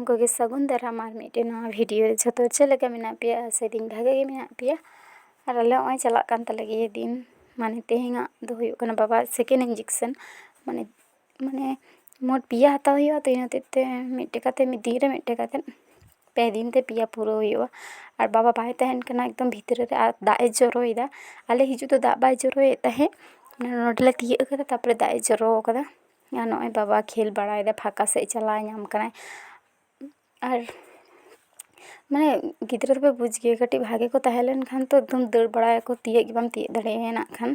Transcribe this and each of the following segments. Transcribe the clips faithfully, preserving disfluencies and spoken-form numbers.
ᱠᱚᱜᱮ ᱥᱟᱹᱜᱩᱱ ᱫᱟᱨᱟᱢ ᱟᱨ ᱢᱤᱫᱴᱮᱱ ᱱᱟᱣᱟ ᱵᱷᱤᱰᱤᱭᱳ ᱨᱮ᱾ ᱡᱷᱚᱛᱚ ᱪᱮᱫ ᱞᱮᱠᱟ ᱢᱮᱱᱟᱜ ᱯᱮᱭᱟ? ᱟᱥᱟᱭᱫᱟᱹᱧ ᱵᱷᱟᱜᱮ ᱜᱮ ᱢᱮᱱᱟᱜ ᱯᱮᱭᱟ᱾ ᱟᱨ ᱟᱞᱮ ᱱᱚᱜᱼᱚᱭ ᱪᱟᱞᱟᱜ ᱠᱟᱱ ᱛᱟᱞᱮ ᱜᱮᱭᱟ ᱫᱤᱱ, ᱢᱟᱱᱮ ᱛᱮᱦᱮᱧᱟᱜ ᱫᱚ ᱦᱩᱭᱩᱜ ᱠᱟᱱᱟ ᱵᱟᱵᱟ ᱥᱮᱠᱮᱱᱰ ᱤᱧᱡᱮᱠᱥᱮᱱ᱾ ᱢᱟᱱᱮ ᱢᱟᱱᱮ ᱢᱳᱴ ᱯᱮᱭᱟ ᱦᱟᱛᱟᱣ ᱦᱩᱭᱩᱜᱼᱟ, ᱛᱚ ᱤᱱᱟᱹ ᱦᱚᱛᱮᱡ ᱛᱮ ᱢᱤᱫᱴᱮᱱ ᱠᱟᱛᱮ, ᱢᱤᱫ ᱫᱤᱱ ᱨᱮ ᱢᱤᱫᱴᱮᱱ ᱠᱟᱛᱮ ᱯᱮ ᱫᱤᱱ ᱛᱮ ᱯᱮᱭᱟ ᱯᱩᱨᱟᱹᱣ ᱦᱩᱭᱩᱜᱼᱟ᱾ ᱟᱨ ᱵᱟᱵᱟ ᱵᱟᱭ ᱛᱟᱦᱮᱱ ᱠᱟᱱᱟ ᱮᱠᱫᱚᱢ ᱵᱷᱤᱛᱨᱤ ᱨᱮ, ᱟᱨ ᱫᱟᱜ ᱮ ᱡᱚᱨᱚᱭᱮᱫᱟ᱾ ᱟᱞᱮ ᱦᱤᱡᱩᱜ ᱫᱚ ᱫᱟᱜ ᱵᱟᱭ ᱡᱚᱨᱚᱭᱮᱫ ᱛᱟᱦᱮᱸᱫ, ᱢᱟᱱᱮ ᱱᱚᱸᱰᱮ ᱞᱮ ᱛᱤᱭᱟᱹᱜ ᱠᱟᱫᱟ, ᱛᱟᱨᱯᱚᱨᱮ ᱫᱟᱜ ᱮ ᱡᱚᱨᱚ ᱠᱟᱫᱟ᱾ ᱟᱨ ᱱᱚᱜᱼᱚᱭ ᱵᱟᱵᱟ ᱠᱷᱮᱞ ᱵᱟᱲᱟᱭᱮᱫᱟ, ᱯᱷᱟᱸᱠᱟ ᱥᱮᱫ ᱪᱟᱞᱟᱣ ᱧᱟᱢ ᱠᱟᱱᱟᱭ᱾ ᱟᱨ ᱢᱟᱱᱮ ᱜᱤᱫᱽᱨᱟᱹ ᱫᱚᱯᱮ ᱵᱩᱡᱽ ᱜᱮᱭᱟ, ᱠᱟᱹᱴᱤᱡ ᱵᱷᱟᱜᱮ ᱠᱚ ᱛᱟᱦᱮᱸ ᱞᱮᱱᱠᱷᱟᱱ ᱛᱚ ᱮᱠᱫᱚᱢ ᱫᱟᱹᱲ ᱵᱟᱲᱟᱭᱟᱠᱚ, ᱛᱤᱭᱟᱹᱜ ᱜᱮ ᱵᱟᱢ ᱛᱤᱭᱟᱹᱜ ᱫᱟᱲᱮᱭᱟᱭᱟ ᱱᱟᱜ ᱠᱷᱟᱱ᱾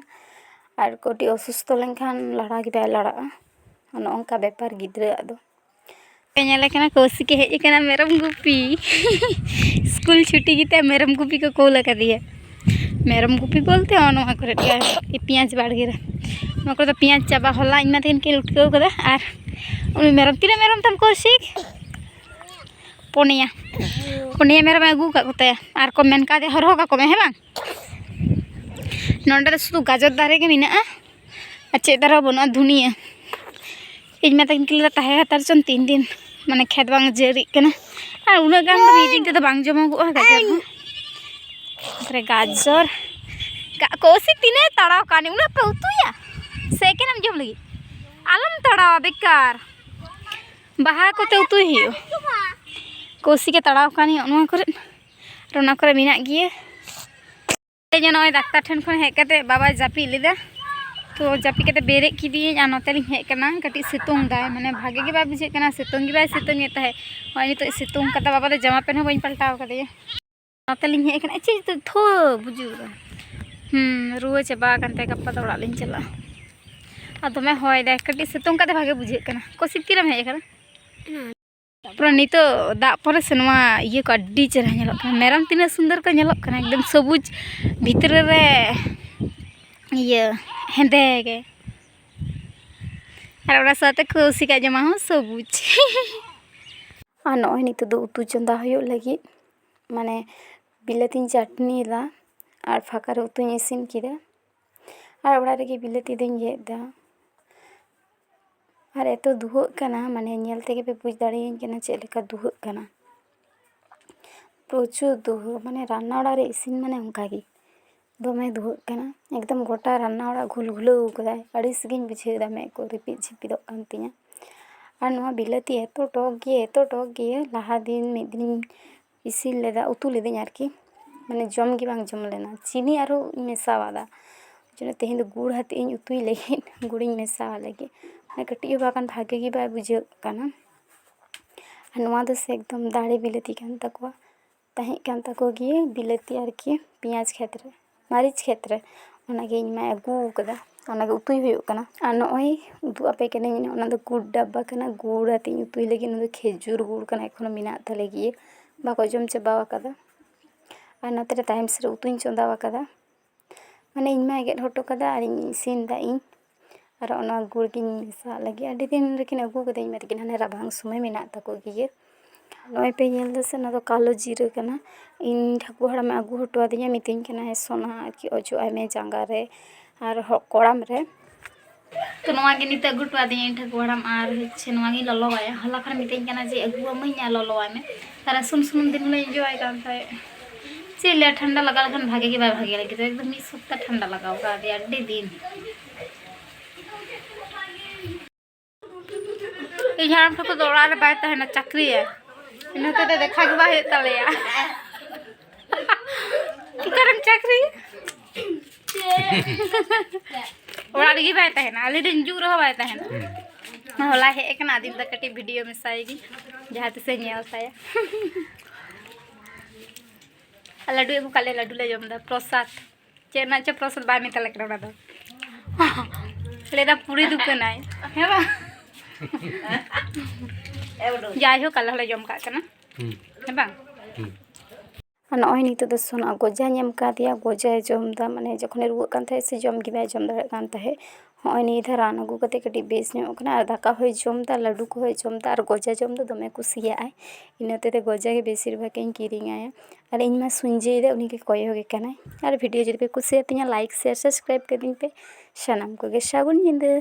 ᱟᱨ ᱠᱟᱹᱴᱤᱡ ᱚᱥᱩᱥᱛᱷᱚ ᱞᱮᱱᱠᱷᱟᱱ ᱞᱟᱲᱟ ᱜᱮ ᱵᱟᱭ ᱞᱟᱲᱟᱜᱼᱟ᱾ ᱱᱚᱜᱼᱚ ᱱᱚᱝᱠᱟ ᱵᱮᱯᱟᱨ ᱜᱤᱫᱽᱨᱟᱹᱣᱟᱜ ᱫᱚ᱾ ᱯᱮ ᱧᱮᱞᱮ ᱠᱟᱱᱟ, ᱠᱚᱥᱤᱠᱮ ᱦᱮᱡ ᱟᱠᱟᱱᱟ ᱢᱮᱨᱚᱢ ᱜᱩᱯᱤ᱾ ᱥᱠᱩᱞ ᱪᱷᱩᱴᱤ ᱜᱮᱛᱟᱭ, ᱢᱮᱨᱚᱢ ᱜᱩᱯᱤ ᱠᱚ ᱠᱳᱞ ᱟᱠᱟᱫᱮᱭᱟ᱾ ᱢᱮᱨᱚᱢ ᱜᱩᱯᱤ ᱵᱚᱞᱛᱮ ᱱᱚᱜᱼᱚ ᱱᱚᱣᱟ ᱠᱚᱨᱮ ᱜᱮ ᱟᱨᱠᱤ, ᱯᱮᱸᱭᱟᱡᱽ ᱵᱟᱲᱜᱮ ᱨᱮ᱾ ᱱᱚᱣᱟ ᱠᱚᱨᱮ ᱫᱚ ᱯᱮᱸᱭᱟᱡᱽ ᱪᱟᱵᱟ, ᱦᱚᱞᱟ ᱤᱧ ᱢᱟ ᱛᱟᱹᱠᱤᱱ ᱠᱤᱱ ᱩᱴᱠᱟᱹᱣ ᱠᱟᱫᱟ᱾ ᱟᱨ ᱩᱱᱤ ᱢᱮᱨᱚᱢ, ᱛᱤᱱᱟᱹᱜ ᱢᱮᱨᱚᱢ ᱛᱟᱢ ᱠᱚᱥᱤᱠ? ᱯᱩᱱᱭᱟ᱾ ᱯᱩᱱᱭᱟ ᱢᱮᱨᱚᱢᱮ ᱟᱹᱜᱩ ᱟᱠᱟᱫ ᱠᱚᱛᱟᱭᱟ᱾ ᱟᱨ ᱠᱚ ᱢᱮᱱ ᱠᱟᱣᱫᱮᱭᱟ, "ᱦᱚᱨᱦᱚ ᱠᱟᱠᱚ ᱢᱮ, ᱦᱮᱸ ᱵᱟᱝ?" ᱱᱚᱸᱰᱮ ᱫᱚ ᱥᱩᱫᱷᱩ ᱜᱟᱡᱚᱨ ᱫᱟᱨᱮ ᱜᱮ ᱢᱮᱱᱟᱜᱼᱟ, ᱟᱨ ᱪᱮᱫ ᱫᱟᱨᱮ ᱦᱚᱸ ᱵᱟᱹᱱᱩᱜᱼᱟ, ᱫᱷᱩᱱᱤᱭᱟᱹ᱾ ᱤᱧ ᱢᱟ ᱛᱟᱹᱠᱤᱱ ᱠᱤᱱ ᱞᱟᱹᱭᱫᱟ, "ᱛᱟᱦᱮᱸ ᱦᱟᱛᱟᱲ ᱪᱚᱱ ᱛᱤᱱ ᱫᱤᱱ, ᱢᱟᱱᱮ ᱠᱷᱮᱛ ᱵᱟᱝ ᱡᱟᱹᱨᱤᱜ ᱠᱟᱱᱟ, ᱟᱨ ᱩᱱᱟᱹᱜ ᱜᱟᱱ ᱫᱚ ᱢᱤᱫ ᱫᱤᱱ ᱛᱮᱫᱚ ᱵᱟᱝ ᱡᱚᱢᱚᱜᱚᱜᱼᱟ ᱜᱟᱡᱚᱨ ᱦᱚᱸ᱾" ᱛᱟᱨᱯᱚᱨᱮ ᱜᱟᱡᱚᱨ, ᱠᱚᱥᱤ ᱛᱤᱱᱟᱹᱜ ᱛᱟᱲᱟᱣ ᱠᱟᱱ, ᱩᱱᱟᱹᱜ ᱯᱮ ᱩᱛᱩᱭᱟ? ᱥᱮ ᱮᱠᱮᱱᱮᱢ ᱡᱚᱢ ᱞᱟᱹᱜᱤᱫ? ᱟᱞᱚᱢ ᱛᱟᱲᱟᱣᱟ, ᱵᱮᱠᱟᱨ᱾ ᱵᱟᱦᱟ ᱠᱚᱛᱮ ᱩᱛᱩᱭ ᱦᱩᱭᱩᱜᱼᱟ᱾ ᱠᱚᱥᱤ ᱜᱮ ᱛᱟᱲᱟᱣ ᱠᱟᱱ ᱱᱚᱜᱼᱚ ᱱᱚᱣᱟ ᱠᱚᱨᱮ, ᱟᱨ ᱚᱱᱟ ᱠᱚᱨᱮ ᱢᱮᱱᱟᱜ ᱜᱮᱭᱟ᱾ ᱛᱮᱦᱮᱧ ᱱᱚᱜᱼᱚᱭ ᱰᱟᱠᱛᱟᱨ ᱴᱷᱮᱱ ᱠᱷᱚᱱ ᱦᱮᱡ ᱠᱟᱛᱮ ᱵᱟᱵᱟᱭ ᱡᱟᱹᱯᱤᱫ ᱞᱮᱫᱟ, ᱛᱚ ᱡᱟᱹᱯᱤᱫ ᱠᱟᱛᱮ ᱵᱮᱨᱮᱫ ᱠᱤᱫᱤᱧ ᱟᱨ ᱱᱚᱛᱮ ᱞᱤᱧ ᱦᱮᱡ ᱠᱟᱱᱟ᱾ ᱠᱟᱹᱴᱤᱡ ᱥᱤᱛᱩᱝ ᱫᱟᱭ, ᱢᱟᱱᱮ ᱵᱷᱟᱜᱮ ᱜᱮ ᱵᱟᱭ ᱵᱩᱡᱷᱟᱹᱜ ᱠᱟᱱᱟ, ᱥᱤᱛᱩᱝ ᱜᱮ ᱵᱟᱭ ᱥᱤᱛᱩᱝ ᱮᱫ ᱛᱟᱦᱮᱸᱫ᱾ ᱱᱚᱜᱼᱚᱭ ᱱᱤᱛᱚᱜ ᱥᱤᱛᱩᱝ ᱠᱟᱫᱟ, ᱵᱟᱵᱟ ᱫᱚ ᱡᱟᱢᱟ ᱯᱮᱱ ᱦᱚᱸ ᱵᱟᱹᱧ ᱯᱟᱞᱴᱟᱣ ᱠᱟᱫᱮᱭᱟ᱾ ᱱᱚᱛᱮ ᱞᱤᱧ ᱦᱮᱡ ᱠᱟᱱᱟ, ᱪᱮᱫ ᱪᱚ ᱛᱷᱚ ᱵᱩᱡᱩᱜ ᱠᱟᱱᱟ᱾ ᱦᱩᱸ, ᱨᱩᱣᱟᱹ ᱪᱟᱵᱟ ᱟᱠᱟᱱ ᱛᱟᱭᱟ, ᱜᱟᱯᱟ ᱫᱚ ᱚᱲᱟᱜ ᱞᱤᱧ ᱪᱟᱞᱟᱜᱼᱟ᱾ ᱟᱨ ᱫᱚᱢᱮ ᱦᱚᱭ ᱫᱟᱭ, ᱠᱟᱹᱴᱤᱡ ᱥᱤᱛᱩᱝ ᱠᱟᱛᱮ ᱵᱷᱟᱜᱮ ᱵᱩᱡᱷᱟᱹᱜ ᱠᱟᱱᱟ᱾ ᱠᱚᱥᱤ, ᱛᱤᱨᱮᱢ ᱦᱮᱡ ᱟᱠᱟᱱᱟ? ᱯᱩᱨᱟᱹ ᱱᱤᱛᱚᱜ ᱫᱟᱜ ᱯᱚᱨᱮ ᱥᱮ ᱱᱚᱣᱟ ᱤᱭᱟᱹ ᱠᱚ ᱟᱹᱰᱤ ᱪᱮᱦᱨᱟ ᱧᱮᱞᱚᱜ ᱠᱟᱱᱟ᱾ ᱢᱮᱨᱚᱢ ᱛᱤᱱᱟᱹᱜ ᱥᱩᱱᱫᱚᱨ ᱠᱚ ᱧᱮᱞᱚᱜ ᱠᱟᱱᱟ, ᱮᱠᱫᱚᱢ ᱥᱚᱵᱩᱡᱽ ᱵᱷᱤᱛᱨᱤ ᱨᱮ ᱤᱭᱟᱹ ᱦᱮᱸᱫᱮ ᱜᱮ᱾ ᱟᱨ ᱚᱱᱟ ᱥᱟᱶᱛᱮ ᱠᱚᱥᱤ ᱠᱟᱜ ᱡᱟᱢᱟ ᱦᱚᱸ ᱥᱚᱵᱩᱡᱽ᱾ ᱟᱨ ᱱᱚᱜᱼᱚᱭ ᱱᱤᱛᱚᱜ ᱫᱚ ᱩᱛᱩ ᱪᱚᱸᱫᱟ ᱦᱩᱭᱩᱜ ᱞᱟᱹᱜᱤᱫ, ᱢᱟᱱᱮ ᱵᱤᱞᱟᱹᱛᱤᱧ ᱪᱟᱹᱴᱱᱤᱭᱮᱫᱟ ᱟᱨ ᱯᱷᱟᱸᱠᱟ ᱨᱮ ᱩᱛᱩᱧ ᱤᱥᱤᱱ ᱠᱮᱫᱟ᱾ ᱟᱨ ᱚᱲᱟᱜ ᱨᱮᱜᱮ ᱵᱤᱞᱟᱹᱛᱤ ᱫᱚᱧ ᱜᱮᱫ ᱮᱫᱟ᱾ ᱟᱨ ᱮᱛᱚ ᱫᱩᱦᱟᱹᱜ ᱠᱟᱱᱟ, ᱢᱟᱱᱮ ᱧᱮᱞ ᱛᱮᱜᱮ ᱯᱮ ᱵᱩᱡᱽ ᱫᱟᱲᱮᱭᱟᱹᱧ ᱠᱟᱱᱟ ᱪᱮᱫ ᱞᱮᱠᱟ ᱫᱩᱦᱟᱹᱜ ᱠᱟᱱᱟ᱾ ᱯᱨᱚᱪᱩᱨ ᱫᱩᱦᱟᱹ, ᱢᱟᱱᱮ ᱨᱟᱱᱱᱟ ᱚᱲᱟᱜ ᱨᱮ ᱤᱥᱤᱱ ᱢᱟᱱᱮ ᱚᱱᱠᱟ ᱜᱮ, ᱫᱚᱢᱮ ᱫᱩᱦᱟᱹᱜ ᱠᱟᱱᱟ᱾ ᱮᱠᱫᱚᱢ ᱜᱚᱴᱟ ᱨᱟᱱᱱᱟ ᱚᱲᱟᱜ ᱜᱷᱩᱞ ᱜᱷᱩᱞᱟᱹᱣ ᱠᱟᱫᱟᱭ᱾ ᱟᱹᱲᱤᱥ ᱜᱤᱧ ᱵᱩᱡᱷᱟᱹᱣ ᱮᱫᱟ, ᱢᱮᱫ ᱠᱚ ᱨᱤᱯᱤᱫ ᱪᱷᱤᱯᱤᱫᱚᱜ ᱠᱟᱱ ᱛᱤᱧᱟᱹ᱾ ᱟᱨ ᱱᱚᱣᱟ ᱵᱤᱞᱟᱹᱛᱤ ᱮᱛᱚ ᱴᱚᱠ ᱜᱮᱭᱟ, ᱮᱛᱚ ᱴᱚᱠ ᱜᱮᱭᱟ᱾ ᱞᱟᱦᱟ ᱫᱤᱱ ᱢᱤᱫ ᱫᱤᱱᱤᱧ ᱤᱥᱤᱱ ᱞᱮᱫᱟ, ᱩᱛᱩ ᱞᱤᱫᱟᱹᱧ ᱟᱨᱠᱤ, ᱢᱟᱱᱮ ᱡᱚᱢ ᱜᱮ ᱵᱟᱝ ᱡᱚᱢ ᱞᱮᱱᱟ᱾ ᱪᱤᱱᱤ ᱟᱨᱦᱚᱸ ᱤᱧ ᱢᱮᱥᱟᱣᱟᱫᱟ, ᱡᱮᱱᱚ ᱛᱮᱦᱮᱧ ᱫᱚ ᱜᱩᱲ ᱟᱛᱮᱫ ᱤᱧ ᱩᱛᱩᱭ ᱞᱟᱹᱜᱤᱫ, ᱜᱩᱲᱤᱧ ᱢᱮᱥᱟᱣᱟᱜ ᱞᱟᱹᱜᱤᱫ᱾ ᱢᱟᱱᱮ ᱠᱟᱹᱴᱤᱡ ᱦᱚᱸ ᱵᱟᱠᱷᱟᱱ ᱵᱷᱟᱜᱮ ᱜᱮ ᱵᱟᱭ ᱵᱩᱡᱷᱟᱹᱜ ᱠᱟᱱᱟ᱾ ᱟᱨ ᱱᱚᱣᱟ ᱫᱚ ᱥᱮ ᱮᱠᱫᱚᱢ ᱫᱟᱲᱮ ᱵᱤᱞᱟᱹᱛᱤ ᱠᱟᱱ ᱛᱟᱠᱚᱣᱟ, ᱛᱟᱦᱮᱸ ᱠᱟᱱ ᱛᱟᱠᱚ ᱜᱮᱭᱟ ᱵᱤᱞᱟᱹᱛᱤ ᱟᱨᱠᱤ, ᱯᱮᱸᱭᱟᱡᱽ ᱠᱷᱮᱛ ᱨᱮ, ᱢᱟᱹᱨᱤᱪ ᱠᱷᱮᱛ ᱨᱮ᱾ ᱚᱱᱟᱜᱮ ᱤᱧ ᱢᱟᱭ ᱟᱹᱜᱩ ᱟᱠᱟᱫᱟ, ᱚᱱᱟᱜᱮ ᱩᱛᱩᱭ ᱦᱩᱭᱩᱜ ᱠᱟᱱᱟ᱾ ᱟᱨ ᱱᱚᱜᱼᱚᱭ ᱩᱫᱩᱜ ᱟᱯᱮ ᱠᱟᱹᱱᱟᱹᱧ, ᱚᱱᱟ ᱫᱚ ᱜᱩᱲ ᱰᱟᱵᱵᱟ ᱠᱟᱱᱟ, ᱜᱩᱲ ᱟᱛᱮᱧ ᱩᱛᱩᱭ ᱞᱟᱹᱜᱤᱫ᱾ ᱚᱱᱟ ᱫᱚ ᱠᱷᱮᱡᱩᱨ ᱜᱩᱲ ᱠᱟᱱᱟ, ᱮᱠᱷᱚᱱᱳ ᱢᱮᱱᱟᱜ ᱛᱟᱞᱮ ᱜᱮᱭᱟ, ᱵᱟᱠᱚ ᱡᱚᱢ ᱪᱟᱵᱟ ᱟᱠᱟᱫᱟ᱾ ᱟᱨ ᱱᱚᱛᱮ ᱨᱮ ᱛᱟᱭᱚᱢ ᱥᱮᱫ ᱨᱮ ᱩᱛᱩᱧ ᱪᱚᱸᱫᱟ ᱟᱠᱟᱫᱟ, ᱢᱟᱱᱮ ᱤᱧ ᱢᱟᱭ ᱜᱮᱫ ᱦᱚᱴᱚ ᱠᱟᱫᱟ ᱟᱨ ᱤᱧ ᱤᱥᱤᱱ ᱫᱟ ᱤᱧ᱾ ᱟᱨ ᱚᱱᱟ ᱜᱩᱲ ᱜᱤᱧ ᱢᱮᱥᱟᱣᱟᱜ ᱞᱟᱹᱜᱤᱫ᱾ ᱟᱹᱰᱤ ᱫᱤᱱ ᱨᱮᱠᱤᱱ ᱟᱹᱜᱩ ᱠᱟᱫᱟ, ᱤᱧ ᱢᱮᱛᱟᱠᱤᱱ ᱦᱟᱱᱮ ᱨᱟᱵᱟᱝ ᱥᱚᱢᱚᱭ ᱢᱮᱱᱟᱜ ᱛᱟᱠᱚ ᱜᱮᱭᱟ᱾ ᱱᱚᱜᱼᱚᱭ ᱯᱮ ᱧᱮᱞ ᱫᱟ ᱥᱮ, ᱚᱱᱟ ᱫᱚ ᱠᱟᱞᱚ ᱡᱤᱨᱟᱹ ᱠᱟᱱᱟ᱾ ᱤᱧ ᱴᱷᱟᱹᱠᱩᱨ ᱦᱟᱲᱟᱢᱮ ᱟᱹᱜᱩ ᱦᱚᱴᱚ ᱟᱹᱫᱤᱧᱟ, ᱢᱤᱛᱟᱹᱧ ᱠᱟᱱᱟᱭ, "ᱥᱚᱱᱟ ᱟᱨᱠᱤ ᱚᱡᱚᱜ ᱟᱭ ᱢᱮ ᱡᱟᱸᱜᱟ ᱨᱮ ᱟᱨ ᱦᱚ-, ᱠᱚᱲᱟᱢ ᱨᱮ᱾" ᱛᱚ ᱱᱚᱣᱟ ᱜᱮ ᱱᱤᱛᱚᱜ ᱟᱹᱜᱩ ᱦᱚᱴᱚ ᱟᱹᱫᱤᱧᱟ ᱤᱧ ᱴᱷᱟᱹᱠᱩᱨ ᱦᱟᱲᱟᱢ, ᱟᱨ ᱦᱚᱪᱪᱷᱮ ᱱᱚᱣᱟ ᱜᱤᱧ ᱞᱚᱞᱚᱣᱟᱭᱟ᱾ ᱦᱚᱞᱟ ᱠᱷᱚᱱ ᱢᱤᱛᱟᱹᱧ ᱠᱟᱱᱟ ᱡᱮ, "ᱟᱹᱜᱩ ᱟᱹᱢᱟᱹᱧ ᱟᱨ ᱞᱚᱞᱚᱣᱟᱭ ᱢᱮ, ᱟᱨ ᱨᱟᱹᱥᱩᱱ ᱥᱩᱱᱩᱢ ᱫᱤᱱ ᱦᱤᱞᱳᱜ ᱤᱧ ᱚᱡᱚᱜ ᱟᱭ ᱠᱟᱱ ᱛᱟᱦᱮᱸᱫ᱾" ᱪᱮᱫ ᱞᱟᱹᱭᱟ, ᱴᱷᱟᱱᱰᱟ ᱞᱟᱜᱟᱣ ᱞᱮᱠᱷᱟᱱ ᱵᱷᱟᱜᱮ ᱜᱮ ᱵᱟᱭ ᱵᱷᱟᱜᱮ ᱞᱟᱹᱜᱤᱫ᱾ ᱮᱠᱫᱚᱢ ᱢᱤᱫ ᱥᱚᱯᱛᱟ ᱴᱷᱟᱱᱰᱟ ᱞᱟᱜᱟᱣ ᱠᱟᱫᱮᱭᱟ, ᱟᱹᱰᱤ ᱫᱤᱱ᱾ ᱤᱧ ᱦᱟᱲᱟᱢ ᱴᱷᱟᱹᱠᱩᱨ ᱫᱚ ᱚᱲᱟᱜ ᱨᱮ ᱵᱟᱭ ᱛᱟᱦᱮᱱᱟ, ᱪᱟᱹᱠᱨᱤᱭᱟᱭ᱾ ᱤᱱᱟᱹ ᱛᱮᱫᱚ ᱫᱮᱠᱷᱟ ᱜᱮ ᱵᱟᱭ ᱦᱩᱭᱩᱜ ᱛᱟᱞᱮᱭᱟ᱾ ᱚᱠᱟᱨᱮᱢ ᱪᱟᱹᱠᱨᱤᱭᱟ? ᱚᱲᱟᱜ ᱨᱮᱜᱮ ᱵᱟᱭ ᱛᱟᱦᱮᱱᱟ, ᱟᱞᱮ ᱴᱷᱮᱱ ᱦᱤᱡᱩᱜ ᱨᱮᱦᱚᱸ ᱵᱟᱭ ᱛᱟᱦᱮᱱᱟ᱾ ᱦᱚᱞᱟᱭ ᱦᱮᱡ ᱟᱠᱟᱱᱟ, ᱟᱫᱚᱧ ᱫᱚ ᱠᱟᱹᱴᱤᱡ ᱵᱷᱤᱰᱤᱭᱳ ᱢᱮᱥᱟᱭᱮᱜᱤᱧ, ᱡᱟᱦᱟᱸ ᱛᱤᱥᱮ ᱧᱮᱞ ᱛᱟᱭᱟ᱾ ᱟᱨ ᱞᱟᱹᱰᱩᱭ ᱟᱹᱜᱩ ᱠᱟᱜ ᱞᱮᱭᱟ, ᱞᱟᱹᱰᱩ ᱞᱮ ᱡᱚᱢ ᱮᱫᱟ, ᱯᱨᱚᱥᱟᱫᱽ᱾ ᱪᱮᱫ ᱨᱮᱱᱟᱜ ᱪᱚ ᱯᱨᱚᱥᱟᱫᱽ ᱵᱟᱭ ᱢᱮᱛᱟ ᱞᱮ ᱠᱟᱱᱟ ᱚᱱᱟ ᱫᱚ᱾ ᱞᱟᱹᱭᱫᱟ ᱯᱩᱨᱤ ᱫᱩᱠᱟᱹᱱᱟᱭ, ᱦᱮᱸ ᱵᱟᱝ? ᱡᱟᱭᱦᱳᱠ, ᱟᱞᱮ ᱦᱚᱸᱞᱮ ᱡᱚᱢ ᱠᱟᱜ ᱠᱟᱱᱟ, ᱦᱩᱸ᱾ ᱦᱮᱸ ᱵᱟᱝ? ᱦᱩᱸ᱾ ᱟᱨ ᱱᱚᱜᱼᱚᱭ ᱱᱤᱛᱚᱜ ᱫᱚ ᱥᱳᱱᱟ ᱜᱚᱡᱟᱧ ᱮᱢ ᱠᱟᱫᱮᱭᱟ, ᱜᱚᱡᱟᱭ ᱡᱚᱢ ᱮᱫᱟ᱾ ᱢᱟᱱᱮ ᱡᱚᱠᱷᱚᱱᱮ ᱨᱩᱣᱟᱹᱜ ᱠᱟᱱ ᱛᱟᱦᱮᱸᱫ ᱥᱮ, ᱡᱚᱢ ᱜᱮ ᱵᱟᱭ ᱡᱚᱢ ᱫᱟᱲᱮᱭᱟᱜ ᱠᱟᱱ ᱛᱟᱦᱮᱸᱫ᱾ ᱦᱚᱸᱜᱼᱚᱭ ᱱᱤᱭᱟᱹ ᱫᱷᱟᱣ ᱨᱟᱱ ᱟᱹᱜᱩ ᱠᱟᱛᱮ ᱠᱟᱹᱴᱤᱡ ᱵᱮᱥ ᱧᱚᱜ ᱠᱟᱱᱟ, ᱟᱨ ᱫᱟᱠᱟ ᱦᱚᱸᱭ ᱡᱚᱢ ᱮᱫᱟ, ᱞᱟᱹᱰᱩ ᱠᱚᱦᱚᱸᱭ ᱡᱚᱢ ᱮᱫᱟ, ᱟᱨ ᱜᱚᱡᱟ ᱡᱚᱢ ᱫᱚ ᱫᱚᱢᱮ ᱠᱩᱥᱤᱭᱟᱜᱼᱟᱭ᱾ ᱤᱱᱟᱹ ᱛᱮᱫᱚ ᱜᱚᱡᱟ ᱜᱮ ᱵᱮᱥᱤᱨ ᱵᱷᱟᱜᱽ ᱤᱧ ᱠᱤᱨᱤᱧ ᱟᱭᱟ᱾ ᱟᱨ ᱤᱧ ᱢᱟ ᱥᱩᱧᱡᱟᱹᱭ ᱫᱟ, ᱩᱱᱤ ᱜᱮ ᱠᱚᱭᱚᱜᱮ ᱠᱟᱱᱟᱭ᱾ ᱟᱨ ᱵᱷᱤᱰᱤᱭᱳ ᱡᱩᱫᱤ ᱯᱮ ᱠᱩᱥᱤᱭᱟᱛᱤᱧᱟ, ᱞᱟᱭᱤᱠ, ᱥᱮᱭᱟᱨ, ᱥᱟᱵᱥᱠᱨᱟᱭᱤᱵ ᱠᱟᱹᱫᱤᱧ ᱯᱮ᱾ ᱥᱟᱱᱟᱢ ᱠᱚᱜᱮ ᱥᱟᱹᱜᱩᱱ ᱧᱤᱫᱟᱹ᱾